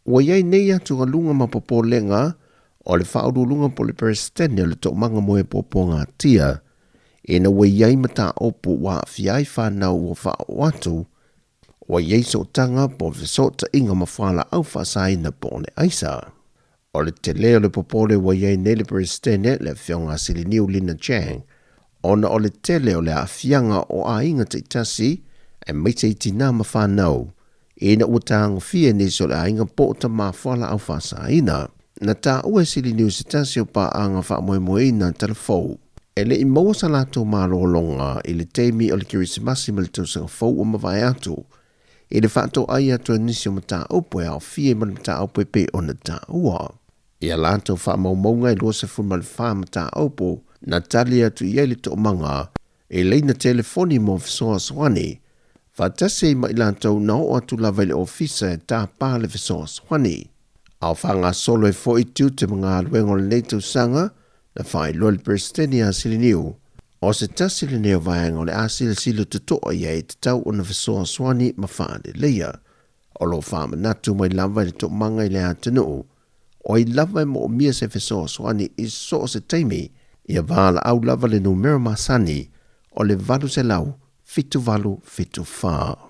Ua i ai nei atugaluga ma popolega o le Faauluuluga po o le Peresetene o le Toomaga mo e Puapuagatia ina ua i ai mataupu ua aafia ai fanau ua faaoo atu ua i ai sootaga po o fesootaiga ma fualaau faasaina po o le aisa. O le tele o le popole ua i ai nei le Peresetene, le Afioga a Siliniu Lina Chang, ona o le tele o le aafiaga o aiga taitasi aemaise i tinā ma fanau ina ua tagofia e nisi o le aiga po o tama fualaau faasaina. Na taua e Siliniu se tasi o paaga faamoemoeina talafou e le i maua sa latou malologa i le taimi o le Kerisimasi ma le Tausaga Fou ua mavae atu i le faatoai atu e nisi o mataupu e aofia ma le mataupu e pei ona taua. I a latou faamaumauga e 24 mataupu na tali atu i ai le toomaga i laina telefoni mo fesoasoani, faatasi ai ma i latou na oo atu lava i le ofisa e tapa le fesoasoani. A o faagasolo ai foi tiute ma galuega o lenei tausaga, na faailoa e le Peresetene ia Siliniu, o se tasi lenei o vaega o le a silasila totoa i ai e tatau ona fesoasoani ma faaleleia. O lo o faamanatu mai lava i le toomaga i le atunuu, o ai lava e moomia se fesoasoani i so o se taimi, ia valaau lava le numera masani o le 800 7874.